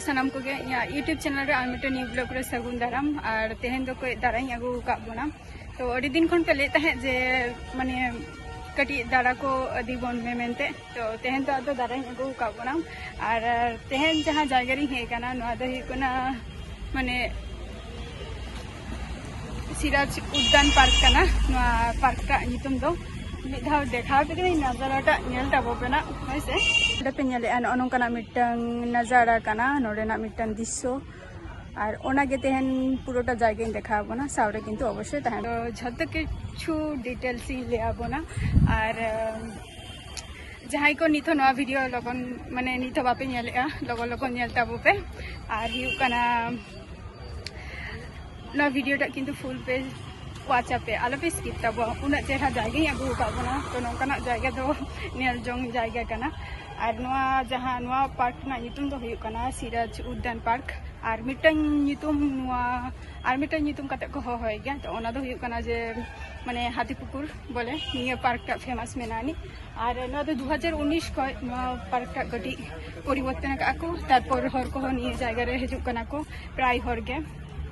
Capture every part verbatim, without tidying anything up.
ᱥᱟᱱᱟᱢ ᱠᱚᱜᱮ ᱤᱧᱟᱹᱜ YouTube ᱪᱮᱱᱮᱞ ᱨᱮ ᱟᱨ ᱢᱤᱫᱴᱮᱱ ᱱᱤᱭᱩ ᱵᱞᱚᱜ ᱨᱮ ᱥᱟᱹᱜᱩᱱ ᱫᱟᱨᱟᱢ᱾ ᱟᱨ ᱛᱮᱦᱮᱧ ᱫᱚ ᱠᱟᱹᱡ ᱫᱟᱬᱟᱧ ᱟᱹᱜᱩ ᱟᱠᱟᱫ ᱵᱚᱱᱟ᱾ ᱛᱚ ᱟᱹᱰᱤ ᱫᱤᱱ ᱠᱷᱚᱱ ᱯᱮ ᱞᱟᱹᱭᱮᱫ ᱛᱟᱦᱮᱸᱫ ᱡᱮ ᱢᱟᱱᱮ ᱠᱟᱹᱴᱤᱡ ᱫᱟᱬᱟ ᱠᱚ ᱤᱫᱤ ᱵᱚᱱ ᱢᱮ ᱢᱮᱱᱛᱮ᱾ ᱛᱚ ᱛᱮᱦᱮᱧ ᱫᱚ ᱟᱫᱚ ᱫᱟᱬᱟᱧ ᱟᱹᱜᱩ ᱟᱠᱟᱫ ᱵᱚᱱᱟ᱾ ᱟᱨ ᱛᱮᱦᱮᱧ ᱡᱟᱦᱟᱸ ᱡᱟᱭᱜᱟ ᱨᱤᱧ ᱦᱮᱡ ᱟᱠᱟᱱᱟ, ᱱᱚᱣᱟ ᱫᱚ ᱦᱩᱭᱩᱜ ᱠᱟᱱᱟ ᱢᱟᱱᱮ ᱥᱤᱨᱟᱡᱽ ᱩᱫᱽᱫᱟᱱ ᱯᱟᱨᱠ ᱠᱟᱱᱟ ᱱᱚᱣᱟ ᱯᱟᱨᱠ ᱴᱟᱜ ᱧᱩᱛᱩᱢ ᱫᱚ᱾ ᱢᱤᱫ ᱫᱷᱟᱣ ᱫᱮᱠᱷᱟᱣ ᱟᱯᱮ ᱠᱟᱹᱱᱟᱹᱧ ᱱᱟᱡᱟᱨᱟ ᱴᱟᱜ ᱧᱮᱞ ᱛᱟᱵᱚ ᱯᱮ ᱱᱟᱜ, ᱦᱳᱭ ᱥᱮ᱾ ᱚᱸᱰᱮ ᱯᱮ ᱧᱮᱞᱮᱜᱼᱟ, ᱱᱚᱜᱼᱚ ᱱᱚᱝᱠᱟᱱᱟᱜ ᱢᱤᱫᱴᱟᱝ ᱱᱟᱡᱟᱨᱟ ᱠᱟᱱᱟ, ᱱᱚᱰᱮᱱᱟᱜ ᱢᱤᱫᱴᱟᱝ ᱫᱨᱤᱥᱥᱚ᱾ ᱟᱨ ᱚᱱᱟᱜᱮ ᱛᱮᱦᱮᱧ ᱯᱩᱨᱟᱹᱴᱟ ᱡᱟᱭᱜᱟᱧ ᱫᱮᱠᱷᱟᱣ ᱟᱵᱚᱱᱟ, ᱥᱟᱶᱨᱮ ᱠᱤᱱᱛᱩ ᱚᱵᱚᱥᱥᱳᱭ ᱛᱟᱦᱮᱱ᱾ ᱛᱚ ᱡᱷᱚᱛᱚ ᱠᱤᱪᱷᱩ ᱰᱤᱴᱮᱞᱥ ᱤᱧ ᱞᱟᱹᱭ ᱟᱵᱚᱱᱟ᱾ ᱟᱨ ᱡᱟᱦᱟᱸᱭ ᱠᱚ ᱱᱤᱛ ᱦᱚᱸ ᱱᱚᱣᱟ ᱵᱷᱤᱰᱤᱭᱳ ᱞᱚᱜᱚᱱ, ᱢᱟᱱᱮ ᱱᱤᱛ ᱦᱚᱸ ᱵᱟᱯᱮ ᱧᱮᱞᱮᱜᱼᱟ, ᱞᱚᱜᱚᱱ ᱞᱚᱜᱚᱱ ᱧᱮᱞ ᱛᱟᱵᱚ ᱯᱮ᱾ ᱟᱨ ᱦᱩᱭᱩᱜ ᱠᱟᱱᱟ ᱱᱚᱣᱟ ᱵᱷᱤᱰᱤᱭᱳ ᱴᱟᱜ ᱠᱤᱱᱛᱩ ᱯᱷᱩᱞ ᱯᱮ ᱣᱟᱪ ᱟᱯᱮ, ᱟᱞᱚᱯᱮ ᱥᱠᱤᱯ ᱛᱟᱵᱚ᱾ ᱩᱱᱟᱹᱜ ᱪᱮᱦᱨᱟ ᱡᱟᱭᱜᱟᱧ ᱟᱹᱜᱩ ᱟᱠᱟᱫ ᱵᱚᱱᱟ, ᱛᱚ ᱱᱚᱝᱠᱟᱱᱟᱜ ᱡᱟᱭᱜᱟ ᱫᱚ ᱧᱮᱞ ᱡᱚᱝ ᱡᱟᱭᱜᱟ ᱠᱟᱱᱟ᱾ ᱟᱨ ᱱᱚᱣᱟ ᱡᱟᱦᱟᱸ ᱱᱚᱣᱟ ᱯᱟᱨᱠ ᱨᱮᱱᱟᱜ ᱧᱩᱛᱩᱢ ᱫᱚ ᱦᱩᱭᱩᱜ ᱠᱟᱱᱟ ᱥᱤᱨᱟᱡᱽ ᱩᱫᱽᱫᱟᱱ ᱯᱟᱨᱠ᱾ ᱟᱨ ᱢᱤᱫᱴᱟᱝ ᱧᱩᱛᱩᱢ ᱱᱚᱣᱟ, ᱟᱨ ᱢᱤᱫᱴᱟᱝ ᱧᱩᱛᱩᱢ ᱠᱟᱛᱮ ᱠᱚ ᱦᱚᱦᱚᱭ ᱜᱮᱭᱟ, ᱛᱚ ᱚᱱᱟ ᱫᱚ ᱦᱩᱭᱩᱜ ᱠᱟᱱᱟ ᱡᱮ ᱢᱟᱱᱮ ᱦᱟᱹᱛᱤ ᱯᱩᱠᱩᱨ ᱵᱚᱞᱮ ᱱᱤᱭᱟᱹ ᱯᱟᱨᱠ ᱴᱟᱜ ᱯᱷᱮᱢᱟᱥ ᱢᱮᱱᱟᱜ ᱟᱹᱱᱤᱡ᱾ ᱟᱨ ᱱᱚᱣᱟ ᱫᱚ ᱫᱩ ᱦᱟᱡᱟᱨ ᱩᱱᱤᱥ ᱠᱷᱚᱱ ᱱᱚᱣᱟ ᱯᱟᱨᱠ ᱴᱟᱜ ᱠᱟᱹᱴᱤᱡ ᱯᱚᱨᱤᱵᱚᱨᱛᱚᱱ ᱟᱠᱟᱫᱼᱟ ᱠᱚ᱾ ᱛᱟᱨᱯᱚᱨ ᱦᱚᱲ ᱠᱚᱦᱚᱸ ᱱᱤᱭᱟᱹ ᱡᱟᱭᱜᱟ ᱨᱮ ᱦᱤᱡᱩᱜ ᱠᱟᱱᱟ ᱠᱚ ᱯᱨᱟᱭ ᱦᱚᱲ ᱜᱮ᱾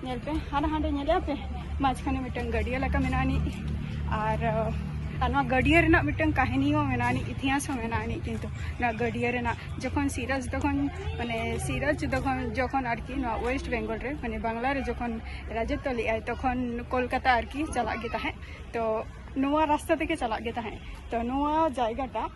ᱧᱮᱞ ᱯᱮ, ᱦᱟᱱᱟ ᱦᱟᱸᱰᱮ ᱧᱮᱞᱮᱜᱼᱟ ᱯᱮ, ᱢᱟᱡᱷᱠᱷᱟᱱᱮ ᱢᱤᱫᱴᱟᱝ ᱜᱟᱹᱰᱭᱟᱹ ᱞᱮᱠᱟ ᱢᱮᱱᱟᱜ ᱟᱹᱱᱤᱡ᱾ ᱟᱨ, ᱟᱨ ᱱᱚᱣᱟ ᱜᱟᱹᱰᱭᱟᱹ ᱨᱮᱱᱟᱜ ᱢᱤᱫᱴᱟᱝ ᱠᱟᱹᱦᱱᱤ ᱦᱚᱸ ᱢᱮᱱᱟᱜ ᱟᱹᱱᱤᱡ, ᱤᱛᱤᱦᱟᱥ ᱦᱚᱸ ᱢᱮᱱᱟᱜ ᱟᱹᱱᱤᱡ᱾ ᱠᱤᱱᱛᱩ ᱱᱚᱣᱟ ᱜᱟᱹᱰᱭᱟᱹ ᱨᱮᱱᱟᱜ ᱡᱚᱠᱷᱚᱱ ᱥᱤᱨᱟᱡᱽ ᱛᱚᱠᱷᱚᱱ, ᱢᱟᱱᱮ ᱥᱤᱨᱟᱡᱽ ᱛᱚᱠᱷᱚᱱ, ᱡᱚᱠᱷᱚᱱ ᱟᱨᱠᱤ ᱱᱚᱣᱟ ᱳᱭᱮᱥᱴ ᱵᱮᱝᱜᱚᱞ ᱨᱮ, ᱢᱟᱱᱮ ᱵᱟᱝᱞᱟ ᱨᱮ ᱡᱚᱠᱷᱚᱱ ᱨᱟᱡᱚᱛᱛᱚ ᱞᱮᱜᱼᱟᱭ, ᱛᱚᱠᱷᱚᱱ ᱠᱳᱞᱠᱟᱛᱟ ᱟᱨᱠᱤ ᱪᱟᱞᱟᱜ ᱜᱮ ᱛᱟᱦᱮᱸᱫ᱾ ᱛᱚ ᱱᱚᱣᱟ ᱨᱟᱥᱛᱟ ᱛᱮᱜᱮ ᱪᱟᱞᱟᱜ ᱜᱮ ᱛᱟᱦᱮᱸᱫ᱾ ᱛᱚ ᱱᱚᱣᱟ ᱡᱟᱭᱜᱟᱴᱟᱜ,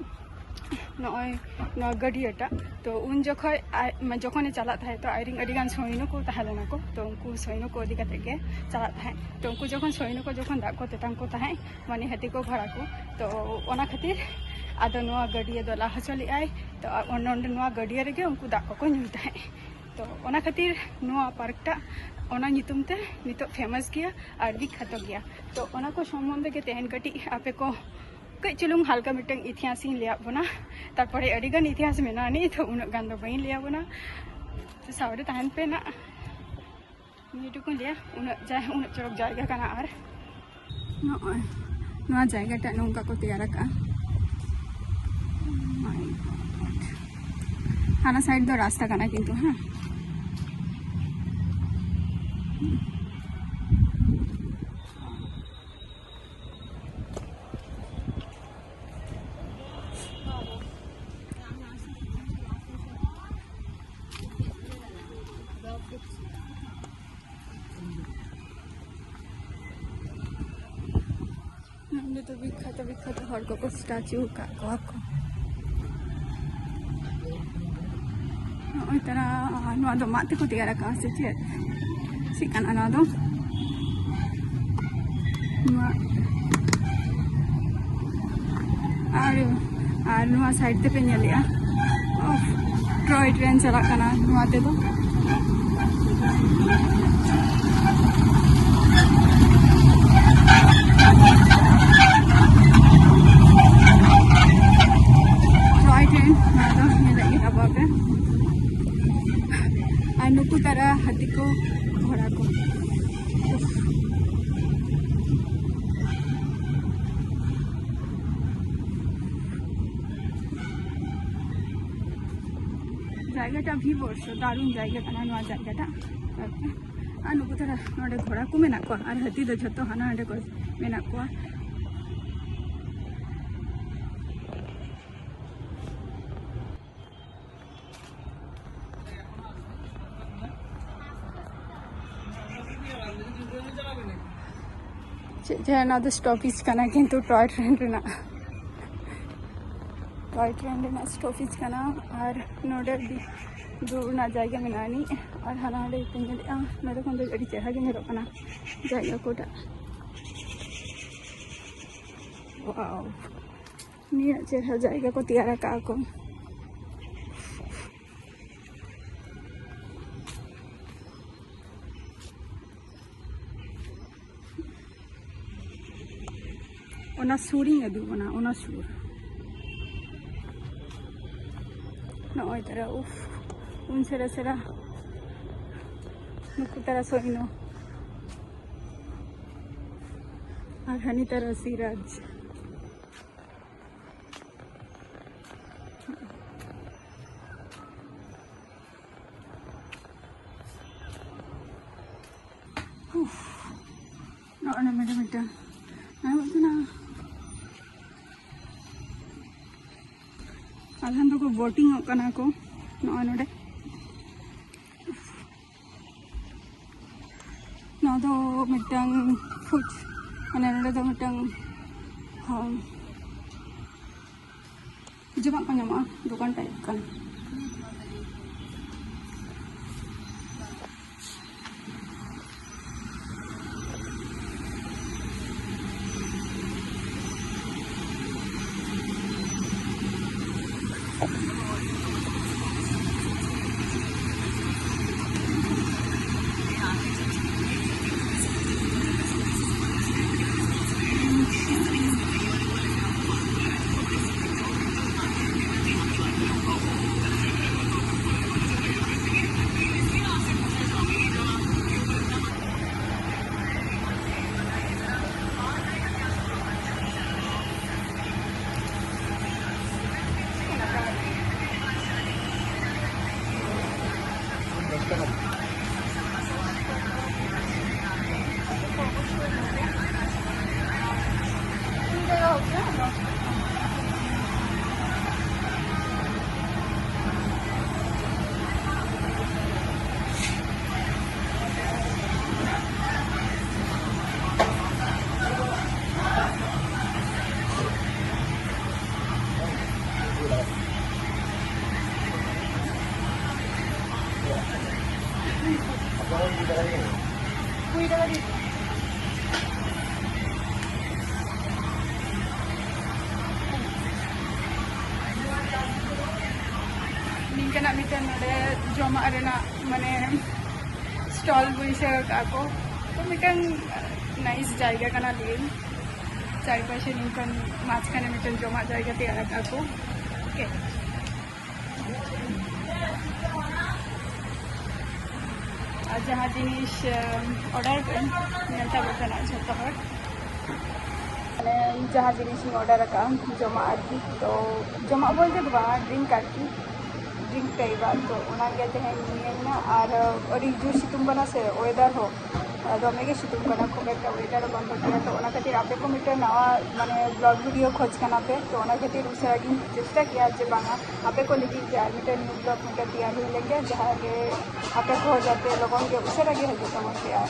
ᱱᱚᱜᱼᱚᱭ ᱱᱚᱣᱟ ᱜᱟᱹᱰᱭᱟᱹᱴᱟᱜ, ᱛᱚ ᱩᱱ ᱡᱚᱠᱷᱚᱡ ᱟᱡ, ᱢᱟ-, ᱡᱚᱠᱷᱚᱱᱮ ᱪᱟᱞᱟᱜ ᱛᱟᱦᱮᱸᱫ, ᱛᱚ ᱟᱡᱨᱮᱱ ᱟᱹᱰᱤᱜᱟᱱ ᱥᱚᱭᱱᱚ ᱠᱚ ᱛᱟᱦᱮᱸ ᱞᱮᱱᱟ ᱠᱚ᱾ ᱛᱚ ᱩᱱᱠᱩ ᱥᱚᱭᱱᱚ ᱠᱚ ᱤᱫᱤ ᱠᱟᱛᱮᱫ ᱜᱮ ᱪᱟᱞᱟᱜ ᱛᱟᱦᱮᱸᱫ᱾ ᱛᱚ ᱩᱱᱠᱩ ᱡᱚᱠᱷᱚᱱ ᱥᱚᱭᱱᱚ ᱠᱚ ᱡᱚᱠᱷᱚᱱ ᱫᱟᱜ ᱠᱚ ᱛᱮᱛᱟᱝ ᱠᱚ ᱛᱟᱦᱮᱸᱫ, ᱢᱟᱱᱮ ᱦᱟᱹᱛᱤ ᱠᱚ ᱜᱷᱚᱲᱟ ᱠᱚ, ᱛᱚ ᱚᱱᱟ ᱠᱷᱟᱹᱛᱤᱨ ᱟᱫᱚ ᱱᱚᱣᱟ ᱜᱟᱹᱰᱭᱟᱹ ᱫᱚ ᱞᱟ ᱦᱚᱪᱚ ᱞᱮᱫᱼᱟᱭ᱾ ᱛᱚ ᱟ-, ᱱᱚᱸᱰᱮ ᱱᱚᱣᱟ ᱜᱟᱹᱰᱭᱟᱹ ᱨᱮᱜᱮ ᱩᱱᱠᱩ ᱫᱟᱜ ᱠᱚᱠᱚ ᱧᱩᱭ ᱛᱟᱦᱮᱸᱫ᱾ ᱛᱚ ᱚᱱᱟ ᱠᱷᱟᱹᱛᱤᱨ ᱱᱚᱣᱟ ᱯᱟᱨᱠ ᱴᱟᱜ ᱚᱱᱟ ᱧᱩᱛᱩᱢ ᱛᱮ ᱱᱤᱛᱚᱜ ᱯᱷᱮᱢᱟᱥ ᱜᱮᱭᱟ ᱟᱨ ᱵᱤᱠᱠᱷᱟᱛᱚ ᱜᱮᱭᱟ᱾ ᱛᱚ ᱚᱱᱟ ᱠᱚ ᱥᱚᱢᱵᱚᱱᱫᱷᱮ ᱜᱮ ᱛᱮᱦᱮᱧ ᱠᱟᱹᱴᱤᱡ ᱟᱯᱮ ᱠᱚ ᱠᱟᱹᱡ ᱪᱩᱞᱩᱝ ᱦᱟᱞᱠᱟ ᱢᱤᱫᱴᱟᱝ ᱤᱛᱤᱦᱟᱥ ᱤᱧ ᱞᱟᱹᱭᱟᱫ ᱵᱚᱱᱟ᱾ ᱛᱟᱨᱯᱚᱨᱮ ᱟᱹᱰᱤ ᱜᱟᱱ ᱤᱛᱤᱦᱟᱥ ᱢᱮᱱᱟᱜᱼᱟ ᱱᱤᱛ, ᱛᱚ ᱩᱱᱟᱹᱜ ᱜᱟᱱ ᱫᱚ ᱵᱟᱹᱧ ᱞᱟᱹᱭᱟᱵᱚᱱᱟ᱾ ᱛᱚ ᱥᱟᱶᱨᱮ ᱛᱟᱦᱮᱱ ᱯᱮ ᱱᱟᱜ᱾ ᱱᱤᱭᱟᱹ ᱴᱩᱠᱩᱧ ᱞᱟᱹᱭᱟ, ᱩᱱᱟᱹᱜ ᱡᱟ-, ᱩᱱᱟᱹᱜ ᱪᱚᱨᱚᱠ ᱡᱟᱭᱜᱟ ᱠᱟᱱᱟ᱾ ᱟᱨ ᱱᱚᱜᱼᱚᱭ ᱱᱚᱣᱟ ᱡᱟᱭᱜᱟᱴᱟᱜ ᱱᱚᱝᱠᱟ ᱠᱚ ᱛᱮᱭᱟᱨ ᱟᱠᱟᱫᱼᱟ᱾ My God. ᱦᱟᱱᱟ ᱥᱟᱭᱤᱰ ᱫᱚ ᱨᱟᱥᱛᱟ ᱠᱟᱱᱟ ᱠᱤᱱᱛᱩ, ᱦᱮᱸ᱾ ᱱᱚᱸᱰᱮ ᱫᱚ ᱵᱤᱠᱠᱷᱟᱛᱚ ᱵᱤᱠᱠᱷᱟᱛᱚ ᱦᱚᱲ ᱠᱚᱠᱚ ᱥᱴᱟᱪᱩ ᱟᱠᱟᱫ ᱠᱚᱣᱟ ᱠᱚ᱾ ᱱᱚᱜᱼᱚᱭ ᱛᱟᱨᱟ, ᱱᱚᱣᱟ ᱫᱚ ᱢᱟᱫ ᱛᱮᱠᱚ ᱛᱮᱭᱟᱨ ᱟᱠᱟᱫᱼᱟ ᱥᱮ ᱪᱮᱫ? ᱪᱮᱫ ᱠᱟᱱᱟ ᱱᱚᱣᱟ ᱫᱚ? ᱱᱚᱣᱟ ᱟᱨ, ᱟᱨ ᱱᱚᱣᱟ ᱥᱟᱭᱤᱰ ᱛᱮᱯᱮ ᱧᱮᱞᱮᱜᱼᱟ, ᱚᱯᱷ, ᱴᱨᱚᱭ ᱴᱨᱮᱱ ᱪᱟᱞᱟᱜ ᱠᱟᱱᱟ ᱱᱚᱣᱟ ᱛᱮᱫᱚ᱾ ᱴᱨᱚᱭ ᱴᱨᱮᱱ ᱱᱚᱣᱟ ᱫᱚ ᱧᱮᱞᱮᱫ ᱜᱮ ᱛᱟᱵᱚ ᱯᱮ᱾ ᱟᱨ ᱱᱩᱠᱩ ᱛᱟᱨᱟ ᱦᱟᱹᱛᱤ ᱠᱚ, ᱜᱷᱚᱲᱟ ᱠᱚ᱾ ᱡᱟᱭᱜᱟᱴᱟ ᱵᱷᱤᱵᱚᱨᱥᱚ, ᱫᱟᱨᱩᱱ ᱡᱟᱭᱜᱟ ᱠᱟᱱᱟ ᱱᱚᱣᱟ ᱡᱟᱭᱜᱟᱴᱟ᱾ ᱟᱨ ᱱᱩᱠᱩ ᱛᱟᱨᱟ ᱱᱚᱰᱮ ᱜᱷᱚᱲᱟ ᱠᱚ ᱢᱮᱱᱟᱜ ᱠᱚᱣᱟ, ᱟᱨ ᱦᱟᱹᱛᱤ ᱫᱚ ᱡᱷᱚᱛᱚ ᱦᱟᱱᱟ ᱦᱟᱸᱰᱮ ᱠᱚ ᱢᱮᱱᱟᱜ ᱠᱚᱣᱟ᱾ ᱪᱮᱫ ᱡᱮ ᱱᱚᱣᱟ ᱫᱚ ᱥᱴᱚᱯᱮᱡᱽ ᱠᱟᱱᱟ, ᱠᱤᱱᱛᱩ ᱴᱚᱭ ᱴᱨᱮᱱ ᱨᱮᱱᱟᱜ, ᱴᱚᱭ ᱴᱨᱮᱱ ᱨᱮᱱᱟᱜ ᱥᱴᱚᱯᱮᱡᱽ ᱠᱟᱱᱟ᱾ ᱟᱨ ᱱᱚᱰᱮ ᱟᱹᱰᱤ ᱫᱩᱲᱩᱵ ᱨᱮᱱᱟᱜ ᱡᱟᱭᱜᱟ ᱢᱮᱱᱟᱜᱼᱟ ᱟᱹᱱᱤᱡ᱾ ᱟᱨ ᱦᱟᱱᱟ ᱦᱟᱸᱰᱮ ᱯᱮ ᱧᱮᱞᱮᱫᱼᱟ, ᱱᱚᱰᱮ ᱠᱷᱚᱱ ᱫᱚ ᱟᱹᱰᱤ ᱪᱮᱦᱨᱟ ᱜᱮ ᱧᱮᱞᱚᱜ ᱠᱟᱱᱟ ᱡᱟᱭᱜᱟ ᱠᱚᱴᱟ᱾ ᱣᱟᱣ, ᱱᱤᱭᱟᱹ ᱪᱮᱦᱨᱟ ᱡᱟᱭᱜᱟ ᱠᱚ ᱛᱮᱭᱟᱨ ᱟᱠᱟᱫᱼᱟ ᱠᱚ᱾ ᱚᱱᱟ ᱥᱩᱨᱤᱧ ᱩᱫᱩᱜ ᱟᱵᱚᱱᱟ, ᱚᱱᱟ ᱥᱩᱨ᱾ ᱱᱚᱜᱼᱚᱭ ᱛᱟᱨᱟ, ᱩᱯᱷ, ᱩᱱ ᱥᱮᱨᱟ ᱥᱮᱨᱟ᱾ ᱱᱩᱠᱩ ᱛᱟᱨᱟ ᱥᱚᱭᱱᱚ᱾ ᱟᱨ ᱦᱟᱹᱱᱤ ᱛᱟᱨᱟ ᱥᱤᱨᱟᱡᱽ᱾ ᱱᱚᱜᱼᱚᱭ ᱱᱚᱰᱮ ᱢᱤᱫᱴᱟᱝ ᱧᱟᱢᱚᱜ ᱠᱟᱱᱟ᱾ ᱟᱫᱷᱟᱱ ᱫᱚᱠᱚ ᱵᱳᱴᱤᱝ ᱚᱜ ᱠᱟᱱᱟ ᱠᱚ ᱱᱚᱜᱼᱚᱭ ᱱᱚᱰᱮ᱾ ᱱᱚᱣᱟ ᱫᱚ ᱢᱤᱫᱴᱟᱝ ᱯᱷᱩᱰ, ᱢᱟᱱᱮ ᱱᱚᱰᱮ ᱫᱚ ᱢᱤᱫᱴᱟᱝ, ᱦᱚᱸ, ᱡᱚᱢᱟᱜ ᱠᱚ ᱧᱟᱢᱚᱜᱼᱟ, ᱫᱚᱠᱟᱱ ᱴᱟᱭᱤᱯ ᱠᱟᱱᱟ᱾ ᱱᱤᱝᱠᱟᱱᱟᱜ ᱢᱤᱫᱴᱮᱱ ᱱᱚᱰᱮ ᱡᱚᱢᱟᱜ ᱨᱮᱱᱟᱜ ᱢᱟᱱᱮ ᱥᱴᱚᱞ ᱵᱟᱹᱭᱥᱟᱹᱣ ᱟᱠᱟᱫ ᱠᱚ᱾ ᱛᱚ ᱢᱤᱫᱴᱟᱝ ᱱᱟᱭᱤᱥ ᱡᱟᱭᱜᱟ ᱠᱟᱱᱟ ᱞᱟᱹᱭᱟᱹᱧ, ᱪᱟᱨᱯᱟᱥᱮ ᱱᱤᱝᱠᱟᱱ ᱢᱟᱡᱷᱠᱷᱟᱱᱮ ᱢᱤᱫᱴᱟᱝ ᱡᱚᱢᱟᱜ ᱡᱟᱭᱜᱟ ᱛᱮᱭᱟᱨ ᱟᱠᱟᱫ ᱠᱚ᱾ ᱳᱠᱮ, ᱟᱨ ᱡᱟᱦᱟᱸ ᱡᱤᱱᱤᱥ ᱚᱰᱟᱨ ᱠᱟᱜ ᱟᱹᱧ, ᱧᱮᱞ ᱛᱟᱵᱚᱱ ᱠᱟᱱᱟ ᱡᱷᱚᱛᱚ ᱦᱚᱲ᱾ ᱢᱟᱱᱮ ᱤᱧ ᱡᱟᱦᱟᱸ ᱡᱤᱱᱤᱥ ᱤᱧ ᱚᱰᱟᱨ ᱟᱠᱟᱫᱼᱟ, ᱡᱚᱢᱟᱜ ᱟᱨᱠᱤ, ᱛᱚ ᱡᱚᱢᱟᱜ ᱵᱚᱞᱛᱮ ᱫᱚ ᱵᱟᱝ, ᱰᱨᱤᱝᱠ ᱟᱨᱠᱤ, ᱰᱨᱤᱝᱠ ᱴᱟᱭᱤᱯ ᱟᱨ, ᱛᱚ ᱚᱱᱟᱜᱮ ᱛᱮᱦᱮᱧ ᱧᱩᱭᱟᱹᱧ ᱦᱟᱸᱜ᱾ ᱟᱨ ᱟᱹᱰᱤ ᱡᱳᱨ ᱥᱤᱛᱩᱝ ᱠᱟᱱᱟ ᱥᱮ, ᱳᱭᱮᱫᱟᱨ ᱦᱚᱸ ᱫᱚᱢᱮ ᱜᱮ ᱥᱤᱛᱩᱝ ᱠᱟᱱᱟ, ᱠᱷᱩᱵ ᱮᱠᱴᱟ weather ᱦᱚᱸ ᱵᱟᱝ ᱵᱷᱟᱹᱜᱤᱭᱟ᱾ ᱛᱚ ᱚᱱᱟ ᱠᱷᱟᱹᱛᱤᱨ ᱟᱯᱮ ᱠᱚ ᱢᱤᱫᱴᱮᱱ ᱱᱟᱣᱟ ᱢᱟᱱᱮ vlog video ᱠᱷᱚᱡᱽ ᱠᱟᱱᱟ ᱯᱮ, ᱛᱚ ᱚᱱᱟ ᱠᱷᱟᱹᱛᱤᱨ ᱩᱥᱟᱹᱨᱟ ᱜᱤᱧ ᱪᱮᱥᱴᱟ ᱠᱮᱭᱟ ᱡᱮ ᱵᱟᱝᱟ ᱟᱯᱮ ᱠᱚ ᱞᱟᱹᱜᱤᱫ ᱡᱮ ᱟᱨ ᱢᱤᱫᱴᱮᱱ new vlog ᱢᱤᱫᱴᱮᱱ ᱛᱮᱭᱟᱨ ᱦᱩᱭ ᱞᱮᱱ ᱜᱮ, ᱡᱟᱦᱟᱸ ᱜᱮ ᱟᱯᱮ ᱠᱚ ᱡᱟᱛᱮ ᱞᱚᱜᱚᱱ ᱜᱮ ᱩᱥᱟᱹᱨᱟ ᱜᱮ ᱦᱤᱡᱩᱜ ᱛᱟᱵᱚᱱ ᱯᱮ᱾ ᱟᱨ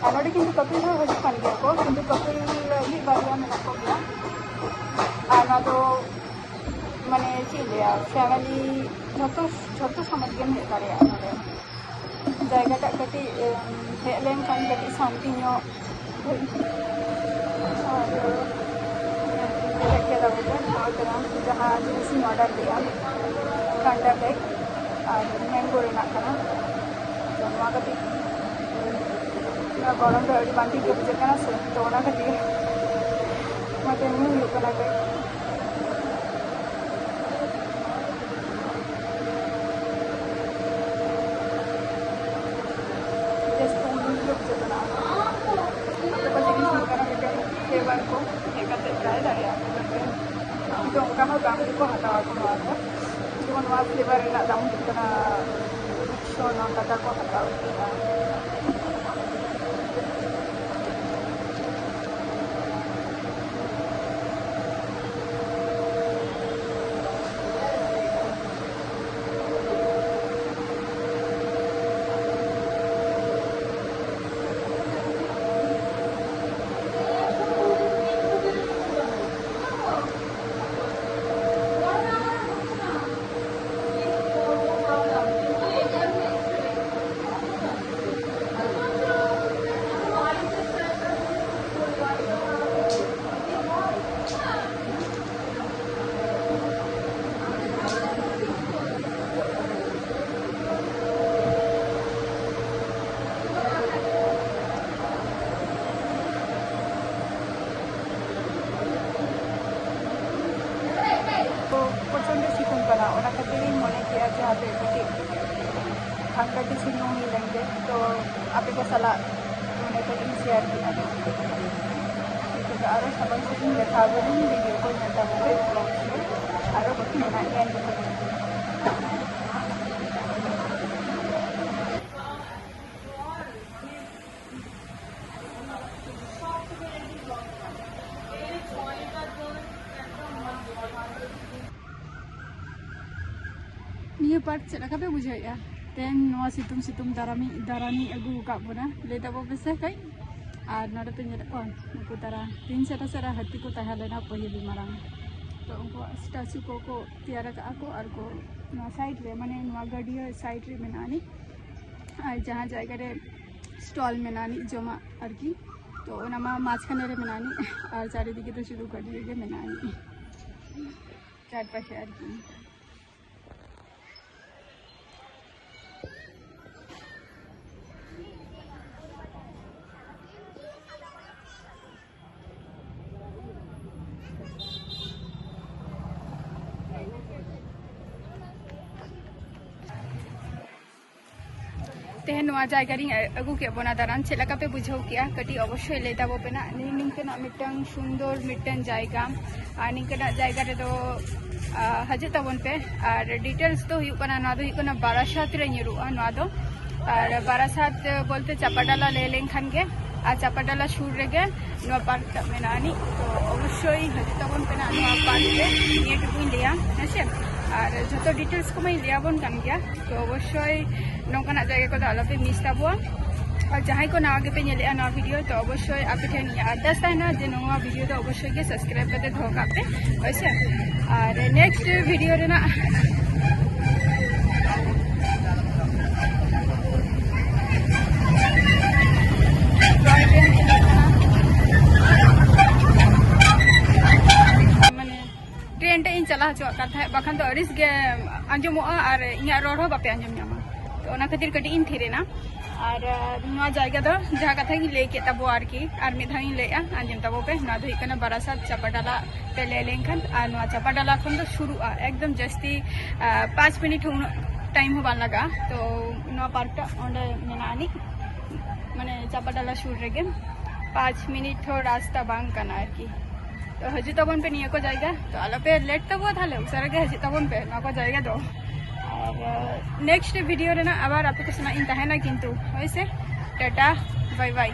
ᱟᱨ ᱱᱚᱰᱮ ᱠᱤᱱᱛᱩ couple ᱦᱚᱸ ᱦᱤᱡᱩᱜ ᱠᱟᱱ ᱜᱮᱭᱟ ᱠᱚ, ᱠᱤᱱᱛᱩ couple ᱢᱤᱫ ᱵᱟᱨᱭᱟ ᱢᱮᱱᱟᱜ ᱠᱚᱜᱮᱭᱟ᱾ ᱟᱨ ᱱᱚᱣᱟ ᱫᱚ ᱢᱟᱱᱮ ᱪᱮᱫ ᱤᱧ ᱞᱟᱹᱭᱟ, family ᱡᱷᱚᱛᱚ, ᱡᱷᱚᱛᱚ ᱥᱚᱢᱟᱡᱽ ᱜᱮᱢ ᱦᱮᱡ ᱫᱟᱲᱮᱭᱟᱜᱼᱟ ᱱᱚᱰᱮ᱾ ᱡᱟᱭᱜᱟᱴᱟᱜ ᱠᱟᱹᱴᱤᱡ, ᱮᱢ, ᱦᱮᱡ ᱞᱮᱱᱠᱷᱟᱱ ᱠᱟᱹᱴᱤᱡ ᱥᱟᱱᱛᱤ ᱧᱚᱜ ᱦᱩᱭ᱾ ᱟᱨ ᱧᱮᱞ ᱠᱮᱫᱟ ᱵᱚᱞᱮ ᱱᱚᱜᱼᱚᱭ ᱛᱚᱨᱟ ᱡᱟᱦᱟᱸ ᱡᱤᱱᱤᱥ ᱤᱧ order ᱞᱮᱫᱼᱟ, ᱴᱷᱟᱱᱰᱟ ᱠᱮᱠ ᱟᱨ mango ᱨᱮᱱᱟᱜ ᱠᱟᱱᱟ᱾ ᱛᱚ ᱱᱚᱣᱟ ᱠᱟᱹᱴᱤᱡ, ᱱᱚᱣᱟ ᱜᱚᱨᱚᱢ ᱨᱮ ᱟᱹᱰᱤ ᱵᱟᱝ ᱴᱷᱤᱠ ᱜᱮ ᱵᱩᱡᱷᱟᱹᱜ ᱠᱟᱱᱟ ᱥᱮ, ᱛᱚ ᱚᱱᱟ ᱠᱷᱟᱹᱛᱤᱨ ᱚᱱᱟᱛᱮ ᱧᱩ ᱦᱩᱭᱩᱜ ᱠᱟᱱᱟ ᱠᱮᱠ᱾ ᱵᱮᱥ ᱠᱚ ᱩᱱᱤ ᱦᱤᱞᱳᱜ ᱪᱮᱫ ᱢᱮᱱᱟᱜᱼᱟ? ᱟᱯᱮ ᱠᱚ ᱡᱩᱫᱤ ᱥᱩᱨ ᱠᱟᱱᱟ ᱢᱤᱫᱴᱮᱱ flavor ᱠᱚ ᱦᱮᱡ ᱠᱟᱛᱮ try ᱫᱟᱲᱮᱭᱟᱜᱼᱟ ᱯᱮ, ᱢᱮᱱᱛᱮ ᱤᱧ ᱫᱚ ᱚᱱᱠᱟ ᱦᱚᱸ ᱫᱟᱢ ᱜᱮᱠᱚ ᱦᱟᱛᱟᱣᱟ ᱠᱚ ᱱᱚᱣᱟ ᱠᱚ᱾ ᱡᱮᱢᱚᱱ ᱱᱚᱣᱟ flavor ᱨᱮᱱᱟᱜ ᱫᱟᱢ ᱦᱩᱭᱩᱜ ᱠᱟᱱᱟ ᱢᱤᱫᱥᱚ ᱱᱚ ᱴᱟᱠᱟ ᱠᱚ ᱦᱟᱛᱟᱣ ᱠᱮᱫᱟ᱾ ᱛᱚ ᱯᱨᱚᱪᱚᱱᱰᱚ ᱥᱤᱛᱩᱝ ᱠᱟᱱᱟ, ᱚᱱᱟ ᱠᱷᱟᱹᱛᱤᱨ ᱤᱧ ᱢᱚᱱᱮ ᱠᱮᱜᱼᱟ ᱡᱮ ᱦᱟᱯᱮ ᱠᱟᱹᱴᱤᱡ ᱴᱷᱟᱱᱰᱟ ᱠᱤᱪᱷᱩ ᱧᱩ ᱦᱩᱭ ᱞᱮᱱ ᱜᱮ, ᱛᱚ ᱟᱯᱮ ᱠᱚ ᱥᱟᱞᱟᱜ ᱢᱚᱱᱮ ᱠᱟᱹᱴᱤᱡ ᱤᱧ share ᱠᱮᱜᱼᱟ᱾ ᱴᱷᱤᱠ ᱟᱪᱷᱮ, ᱟᱨᱚ ᱥᱟᱢᱟᱝ ᱥᱮᱫ ᱤᱧ ᱫᱮᱠᱷᱟᱣ ᱟᱵᱚᱱᱟ video ᱠᱚ ᱧᱮᱞ ᱛᱟᱵᱚᱱ ᱯᱮ, ᱟᱨᱚ ᱵᱟᱹᱠᱤ ᱢᱮᱱᱟᱜ ᱜᱮᱭᱟ ᱮᱱ ᱡᱚᱠᱷᱚᱱ᱾ ᱯᱟᱨᱴ ᱪᱮᱫ ᱞᱮᱠᱟ ᱯᱮ ᱵᱩᱡᱷᱟᱹᱣᱮᱫᱼᱟ? ᱛᱮᱦᱮᱧ ᱱᱚᱣᱟ ᱥᱤᱛᱩᱝ ᱥᱤᱛᱩᱝ ᱫᱟᱨᱟᱱᱤ ᱫᱟᱨᱟᱱᱤ ᱟᱹᱜᱩ ᱟᱠᱟᱫ ᱵᱚᱱᱟ, ᱞᱟᱹᱭ ᱛᱟᱵᱚ ᱯᱮᱥᱮ ᱠᱟᱹᱡ᱾ ᱟᱨ ᱱᱚᱰᱮ ᱯᱮ ᱧᱮᱞᱮᱫ ᱠᱚᱣᱟ, ᱱᱩᱠᱩ ᱛᱟᱨᱟ ᱛᱤᱱ ᱥᱮᱨᱟ ᱥᱮᱨᱟ ᱦᱟᱹᱛᱤ ᱠᱚ ᱛᱟᱦᱮᱸ ᱞᱮᱱᱟ ᱯᱟᱹᱦᱤᱞ ᱢᱟᱨᱟᱝ᱾ ᱛᱚ ᱩᱱᱠᱩᱣᱟᱜ ᱥᱴᱮᱪᱩ ᱠᱚᱠᱚ ᱛᱮᱭᱟᱨ ᱟᱠᱟᱫᱼᱟ ᱠᱚ, ᱟᱨ ᱠᱚ ᱱᱚᱣᱟ ᱥᱟᱭᱤᱰ ᱨᱮ, ᱢᱟᱱᱮ ᱱᱚᱣᱟ ᱜᱟᱹᱰᱭᱟᱹ ᱥᱟᱭᱤᱰ ᱨᱮ ᱢᱮᱱᱟᱜ ᱟᱹᱱᱤᱡ᱾ ᱟᱨ ᱡᱟᱦᱟᱸ ᱡᱟᱭᱜᱟ ᱨᱮ ᱥᱴᱚᱞ ᱢᱮᱱᱟᱜ ᱟᱹᱱᱤᱡ, ᱡᱚᱢᱟᱜ ᱟᱨᱠᱤ, ᱛᱚ ᱚᱱᱟ ᱢᱟ ᱢᱟᱡᱷᱠᱷᱟᱱᱮ ᱨᱮ ᱢᱮᱱᱟᱜ ᱟᱹᱱᱤᱡ᱾ ᱟᱨ ᱪᱟᱨᱤᱫᱤᱠᱮ ᱫᱚ ᱥᱩᱫᱷᱩ ᱜᱟᱹᱰᱭᱟᱹ ᱜᱮ ᱢᱮᱱᱟᱜ ᱟᱹᱱᱤᱡ ᱪᱟᱨᱯᱟᱥᱮ ᱟᱨᱠᱤ᱾ ᱛᱮᱦᱮᱧ ᱱᱚᱣᱟ ᱡᱟᱭᱜᱟ ᱨᱤᱧ ᱟᱹᱜᱩ ᱠᱮᱫ ᱵᱚᱱᱟ ᱫᱟᱬᱟᱱ, ᱪᱮᱫ ᱞᱮᱠᱟ ᱯᱮ ᱵᱩᱡᱷᱟᱹᱣ ᱠᱮᱜᱼᱟ? ᱠᱟᱹᱴᱤᱡ ᱚᱵᱚᱥᱥᱳᱭ ᱞᱟᱹᱭ ᱛᱟᱵᱚ ᱯᱮ ᱱᱟᱜ᱾ ᱱᱤ-, ᱱᱤᱝᱠᱟᱹᱱᱟᱜ ᱢᱤᱫᱴᱟᱝ ᱥᱩᱱᱫᱚᱨ ᱢᱤᱫᱴᱟᱝ ᱡᱟᱭᱜᱟ, ᱟᱨ ᱱᱤᱝᱠᱟᱹᱱᱟᱜ ᱡᱟᱭᱜᱟ ᱨᱮᱫᱚ, ᱟ, ᱦᱤᱡᱩᱜ ᱛᱟᱵᱚᱱ ᱯᱮ᱾ ᱟᱨ ᱰᱤᱴᱮᱞᱥ ᱫᱚ ᱦᱩᱭᱩᱜ ᱠᱟᱱᱟ, ᱱᱚᱣᱟ ᱫᱚ ᱦᱩᱭᱩᱜ ᱠᱟᱱᱟ ᱵᱟᱨᱟᱥᱟᱛ ᱨᱮ ᱧᱩᱨᱩᱜᱼᱟ ᱱᱚᱣᱟ ᱫᱚ᱾ ᱟᱨ ᱵᱟᱨᱟᱥᱟᱛ ᱵᱚᱞᱛᱮ ᱪᱟᱯᱟᱰᱟᱞᱟ ᱞᱟᱹᱭ ᱞᱮᱱᱠᱷᱟᱱ ᱜᱮ, ᱟᱨ ᱪᱟᱯᱟᱰᱟᱞᱟ ᱥᱩᱨ ᱨᱮᱜᱮ ᱱᱚᱣᱟ ᱯᱟᱨᱠ ᱴᱟᱜ ᱢᱮᱱᱟᱜ ᱟᱹᱱᱤᱡ᱾ ᱛᱚ ᱚᱵᱚᱥᱥᱳᱭ ᱦᱤᱡᱩᱜ ᱛᱟᱵᱚᱱ ᱯᱮ ᱱᱟᱜ ᱱᱚᱣᱟ ᱯᱟᱨᱠ ᱨᱮ, ᱱᱤᱭᱟᱹ ᱴᱩᱠᱩᱧ ᱞᱟᱹᱭᱟ, ᱦᱮᱸ ᱥᱮ? ᱟᱨ ᱡᱷᱚᱛᱚ ᱰᱤᱴᱮᱞᱥ ᱠᱚᱢᱟᱧ ᱞᱟᱹᱭᱟᱵᱚᱱ ᱠᱟᱱ ᱜᱮᱭᱟ, ᱛᱚ ᱚᱵᱚᱥᱥᱳᱭ ᱱᱚᱝᱠᱟᱱᱟᱜ ᱡᱟᱭᱜᱟ ᱠᱚᱫᱚ ᱟᱞᱚᱯᱮ ᱢᱤᱥ ᱛᱟᱵᱚᱣᱟ᱾ ᱟᱨ ᱡᱟᱦᱟᱸᱭ ᱠᱚ ᱱᱟᱣᱟ ᱜᱮᱯᱮ ᱧᱮᱞᱮᱜᱼᱟ ᱱᱚᱣᱟ ᱵᱷᱤᱰᱤᱭᱳ, ᱛᱚ ᱚᱵᱚᱥᱥᱳᱭ ᱟᱯᱮ ᱴᱷᱮᱱ ᱤᱧᱟᱹᱜ ᱟᱨᱫᱟᱥ ᱛᱟᱦᱮᱱᱟ ᱡᱮ ᱱᱚᱣᱟ ᱵᱷᱤᱰᱤᱭᱳ ᱫᱚ ᱚᱵᱚᱥᱥᱳᱭ ᱜᱮ ᱥᱟᱵᱥᱠᱨᱟᱭᱤᱵ ᱠᱟᱛᱮ ᱫᱚᱦᱚ ᱠᱟᱜ ᱯᱮ, ᱦᱳᱭ ᱥᱮ? ᱟᱨ ᱱᱮᱠᱥᱴ ᱵᱷᱤᱰᱤᱭᱳ ᱨᱮᱱᱟᱜ ᱢᱟᱱᱮ ᱴᱨᱮᱱ ᱴᱷᱮᱡ ᱤᱧ ᱪᱟᱞᱟᱣ ᱦᱚᱪᱚᱣᱟᱜ ᱠᱟᱱ ᱛᱟᱦᱮᱸᱫ, ᱵᱟᱠᱷᱟᱱ ᱫᱚ ᱟᱹᱲᱤᱥ ᱜᱮ ᱟᱸᱡᱚᱢᱚᱜᱼᱟ ᱟᱨ ᱤᱧᱟᱜ ᱨᱚᱲ ᱦᱚᱸ ᱵᱟᱯᱮ ᱟᱸᱡᱚᱢ ᱧᱟᱢᱟ᱾ ᱛᱚ ᱚᱱᱟ ᱠᱷᱟᱹᱛᱤᱨ ᱠᱟᱹᱴᱤᱡ ᱤᱧ ᱛᱷᱤᱨ ᱮᱱᱟ᱾ ᱟᱨ, ᱟᱨ ᱱᱚᱣᱟ ᱡᱟᱭᱜᱟ ᱫᱚ ᱡᱟᱦᱟᱸ ᱠᱟᱛᱷᱟ ᱜᱤᱧ ᱞᱟᱹᱭ ᱠᱮᱫ ᱛᱟᱵᱚ ᱟᱨᱠᱤ, ᱟᱨ ᱢᱤᱫ ᱫᱷᱟᱣ ᱤᱧ ᱞᱟᱹᱭᱮᱫᱼᱟ, ᱟᱸᱡᱚᱢ ᱛᱟᱵᱚ ᱯᱮ᱾ ᱱᱚᱣᱟ ᱫᱚ ᱦᱩᱭᱩᱜ ᱠᱟᱱᱟ ᱵᱟᱨᱟᱥᱟᱛ ᱪᱟᱯᱟᱰᱟᱞᱟ ᱯᱮ ᱞᱟᱹᱭ ᱞᱮᱱᱠᱷᱟᱱ, ᱟᱨ ᱱᱚᱣᱟ ᱪᱟᱯᱟᱰᱟᱞᱟ ᱠᱷᱚᱱ ᱫᱚ ᱥᱩᱨᱩᱜᱼᱟ ᱮᱠᱫᱚᱢ ᱡᱟᱹᱥᱛᱤ, ᱟᱨ, ᱯᱟᱸᱪ ᱢᱤᱱᱤᱴ ᱦᱚᱸ ᱩᱱᱟᱹᱜ ᱴᱟᱭᱤᱢ ᱦᱚᱸ ᱵᱟᱝ ᱞᱟᱜᱟᱜᱼᱟ᱾ ᱛᱚ ᱱᱚᱣᱟ ᱯᱟᱨᱠ ᱴᱟᱜ ᱚᱸᱰᱮ ᱢᱮᱱᱟᱜ ᱟᱹᱱᱤᱡ, ᱢᱟᱱᱮ ᱪᱟᱯᱟᱰᱟᱞᱟ ᱥᱩᱨ ᱨᱮᱜᱮ, ᱯᱟᱸᱪ ᱢᱤᱱᱤᱴ ᱦᱚᱸ ᱨᱟᱥᱛᱟ ᱵᱟᱝ ᱠᱟᱱᱟ ᱟᱨᱠᱤ᱾ ᱛᱚ ᱦᱤᱡᱩᱜ ᱛᱟᱵᱚᱱ ᱯᱮ ᱱᱤᱭᱟᱹ ᱠᱚ ᱡᱟᱭᱜᱟ, ᱛᱚ ᱟᱞᱚᱯᱮ ᱞᱮᱴ ᱛᱟᱵᱚᱱᱟ, ᱛᱟᱦᱞᱮ ᱩᱥᱟᱹᱨᱟ ᱜᱮ ᱦᱤᱡᱩᱜ ᱛᱟᱵᱚᱱ ᱯᱮ ᱱᱚᱣᱟ ᱠᱚ ᱡᱟᱭᱜᱟ ᱫᱚ᱾ ᱟᱨ ᱱᱮᱠᱥᱴ ᱵᱷᱤᱰᱤᱭᱳ ᱨᱮᱱᱟᱜ ᱟᱵᱟᱨ ᱟᱯᱮ ᱠᱚ ᱥᱟᱞᱟᱜ ᱤᱧ ᱛᱟᱦᱮᱱᱟ ᱠᱤᱱᱛᱩ, ᱦᱳᱭ ᱥᱮ? ᱴᱟᱴᱟ, ᱵᱟᱭ ᱵᱟᱭ᱾